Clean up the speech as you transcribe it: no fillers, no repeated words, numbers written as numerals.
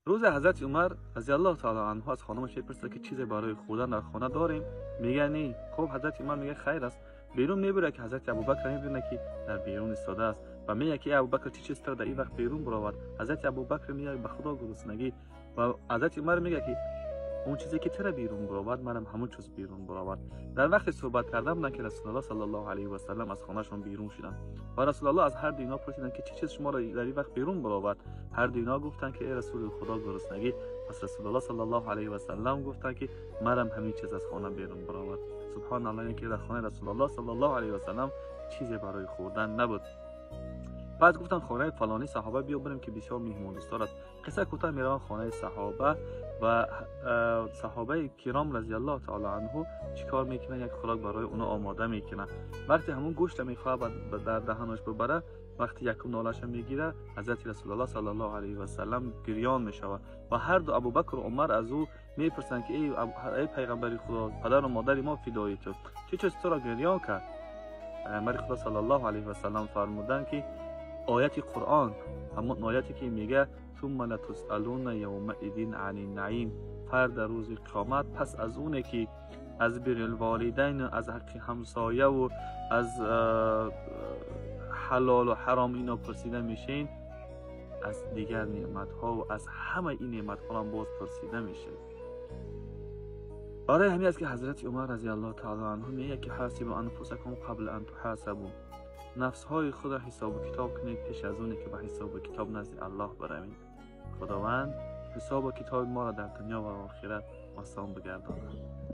روز حضرت عمر رضی الله تعالی عنه از خانمش میپرسه که چیزی برای خوردن در خانه داریم؟ میگه نه. خب حضرت عمر میگه خیر است. بیرون میبره که حضرت ابوبکر میبینه که در بیرون ایستاده است و میگه که ابوبکر چه چیز در این وقت بیرون برآورد. حضرت ابوبکر میگه به خدا گرسنگی، و حضرت عمر میگه که اون چیزی که تر بیرون برآورد منم همون چیز بیرون برآورد. در وقت صحبت کردن بودن که رسول الله صلی الله علیه و سلم از خانه‌شون بیرون شدن و رسول الله از هر دو اینا پرسیدن که چه چیز شما را در این وقت بیرون برآورد. هر دو اینا گفتن که ای رسول خدا گرسنگی. پس رسول الله صلی الله علیه و سلم گفتن که منم همین چیز از خانه بیرون برآورد. سبحان الله، اینکه در خانه رسول الله صلی الله علیه و سلم چیزی برای خوردن نبود. بعد گفتن خانه فلانی صحابه بیا بریم که بسیار مهمان دوستدار است. قصه کوتاه میروند خانه صحابه و صحابه کرام رضی الله تعالی عنه چیکار میکنن؟ یک خوراک برای اونا آماده میکنن. وقتی همون گوشت میخواد در دهانش ببره، وقتی یکم نالش میگیره، حضرت رسول الله صلی الله علیه و سلم گریان میشود و هر دو ابوبکر و عمر از او میپرسند که ای پیغمبر خدا، پدر و مادر ما فدای تو، چه چیز تو را گریان کرد؟ پیغمبر خدا صلی الله علیه و سلم فرمودند که آیت قرآن، همون آیتی که میگه ثم لتسألون یومئذ عن النعیم، فرد روز قیامت پس از اونه که از بر الوالدین، از حق همسایه و از حلال و حرام اینا پرسیده میشین، از دیگر نعمت ها و از همه این نعمت ها هم باز پرسیده میشه. برای همین است که حضرت عمر رضی الله تعالی عنه میگه که حاسبوا انفسکم قبل ان تحاسبوا، نفس های خود را حساب و کتاب کنید پیش از اونه که به حساب و کتاب نزد الله بروید. خداوند حساب و کتاب ما را در دنیا و آخرت آسان بگرداند.